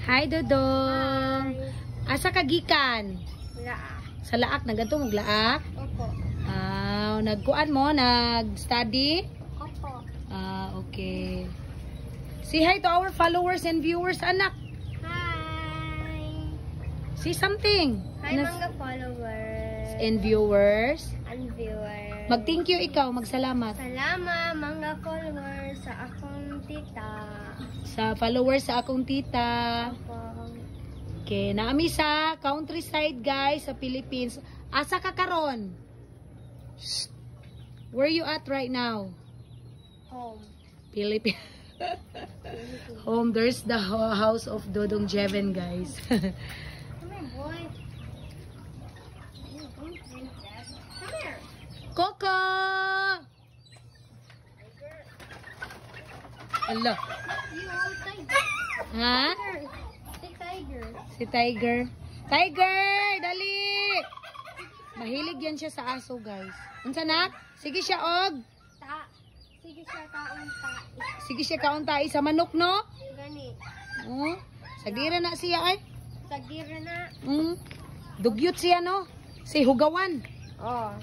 Hi, Dodong. Asa ka gikan? Laak. Sa Laak, nagadto mog Laak? Opo. Ah, nagkuan mo, nag-study? Opo. Ah, okay. Say hi to our followers and viewers, anak. Hi. Say something. Hi, mga followers. And viewers. And viewers. Mag-thank you ikaw, magsalamat. Salamat, mga followers, sa akong tita. Sa followers sa akong tita. Opo. Okay, naa mi sa countryside, guys, sa Philippines. Asa ka karon? Shh. Where you at right now? Home. Philippines. Home, there's the house of Dodong Jeven, guys. Come here, boy. You don't drink that. Come here. Coco! Tiger. Ala. You old tiger. Ha? Tiger. Si Tiger. Si Tiger. Tiger! Dali! Mahilig yan siya sa aso, guys. Unsa, nak? Sige siya og. Ta. Sige siya kaon ta. Sige siya kaon tae sa manok, no? Gani. Oh. Sagira na siya ay. Sagira na. Dugyot siya, no? Si Hugawan. Oh.